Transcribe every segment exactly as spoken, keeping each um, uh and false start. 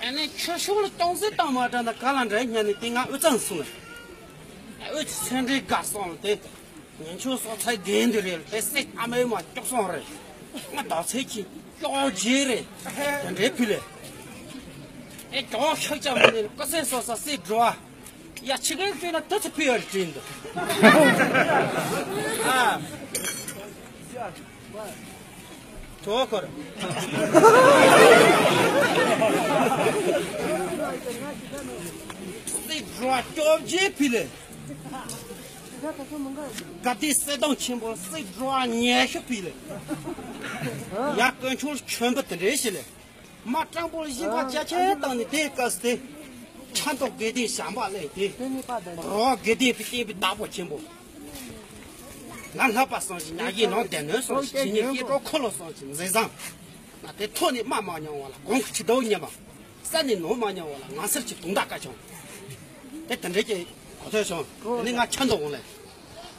ཨ་ནི་ཁྱོད་ཤོག་ལ་ཅུང་ཟད་བཏང་མ་དྲན་ད་ག་ལ་འདྲ་སྙམ་ནས་དེ་ང་དབུས་གཙང་སོང་ལ། དབུས་ཀྱི་སེ་འབྲས་དགའ་སོང་ལ་དེ། ཉིན་ཆུང་སོགས་ཚའི་རྒན་དེ་རེད་ལ་དེ་སྲིད་ཨ་མའི་མ་སྐྱོག་སོང་རེད། ང་ཟླ་ཚེས་ཀྱི་སྐྱོག་རྗེས་རེད། དེ་འདྲའི་ཕུལ་ལེ། ཨེ་སྐྱོག་ཤག་ཅག་མ་ནས་ཀ་སེ་སོ་ས་སྲིད་འགྲོ་བ། ཡ་ཕྱི་རྒན་ཕུལ་ན་ད་ཚེ་ཕུལ་ཡ་རེད་དྲན་འདུག་ཨ། ཐོ་འཁོར། སྲིད་འགྲོ་བ་སྐྱོབ་རྗེས་ཕུལ་ལེ། དགའ་བདེ་གསལ་སྟོང་ཆེན་པོ་སྲིད་འགྲོ་བ་ཉེ་ཤོས་ཕུལ་ལེ། ཡ་དཀོན་མཆོག་ཆོན་པོ་དེ་འདྲའི་ཞིག་ལེ། མ་སྤྲང་པོ་ལ་སྦྱིན་པ་རྒྱ་ཆེ་བཏང་ནས་དེའི་སྐབས་སུ་དེ། ཆ་མདོག་དགེ་ལྡན་བྱམས་པ་ལས་དེ། རོ་དགེ་ལྡན་པའི་བསྟན་པའི་བདག་པོ་ཆེན་པོ། ང་ལྷག་པ་སོང་ཞིག་ཉ་གིས་ནང་བསྡད་ནོན་སོང་ཞིག་ཇི་སྙེད་སྐྱེ་འགྲོ་འཁོར་ལོ་སོང་ཞིག་འཛིན་བཟང་། ང་དེ་ཐོག་ནས་སྨྲ་མ་མྱོང་བ་ལ་གོང་གི་ཆུ་ཟླ་བོ་ཉི་མ། ས་ནས་ནོར་མ་མྱོང་བ་ལ་ངང་སེར་གྱི་དུང་ཟླ་དཀའ་བྱུང་། དེ་དེ་འདྲའི་གི་གོ་ཐོས་བྱུང་། དེ་ནས་ང་ཆ་མདོག་འོང་ལེ།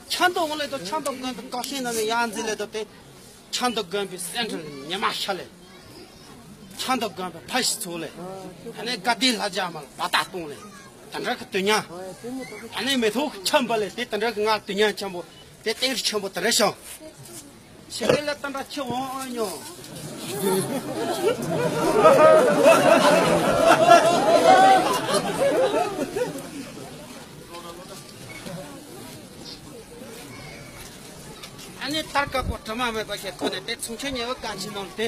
ཆ་མདོག་འོང་ལེ་དོ་ཆ་མདོག་དགོན་པའི་བཀའ་བཤད་ནང་ནས་ཡང་འཛིན་ལེ་དོ་དེ། ཆ་མདོག་དགོན་པའི་སེམས་ཁྲལ་ཉི་མ་ཤར་ལེ། ཆ་མདོག་དགོན་པའི་ཕ་ཤི་ཚུགས་ལེ། ཨ་ནི་དགའ་ལྡན་ལྷ་རྒྱ་མ་ལ་བ་ཏག་གཏོང་ལེ། དེ་འདྲ་གི་དུས་མཉམ། ཨ་ནི་མེ་ཏོག་གི་ཆམ་པ་ལེ་དེ་དེ་འདྲ་གི་ང་དུས་མཉམ་ཆེན་པོ་དེ་སྟེང་རི་ཆེན་པོ་དེ་རེ་ཤང་། ཕྱི་རྒྱལ་ལ་ད་འདྲ་ཆེ་འོང་ཨ་ཉོ། ཨ་ནི་ཐར་ཀ་པོ་དྲི་མ་མེད་པ་ཞིག་ཁོ་ནས་དེ་ཚུན་ཆད་ཉེ་བའི་བཀའ་ཆེན་ནང་དེ་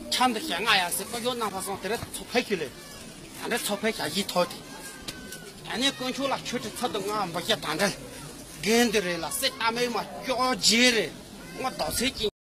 ཆ་འདི་ཞལ་ལྔ་ཡ་ཟེར་ཀོ་ཡོ་ནང་ཕ་སོང་དེ་རེད་ཚོ་ཕེ་ཁྱུ་ལེ། ད་འདྲ་ཚོ་ཕེ་ཞ་ཡི་ཐོ་དེ། ཨ་ནི་དཀོན་མཆོག་ལ་ཆོས་ཁྲི་ཚབ་ཏུ་ང་འབུ་ཞ་ད་འདྲ། རྒན་འདི་རེད་ལ་སེ་ཏ་མེ་མ་ཀྱོག་རྗེ་རེད། ང་དོག་སེ་ཀྱི།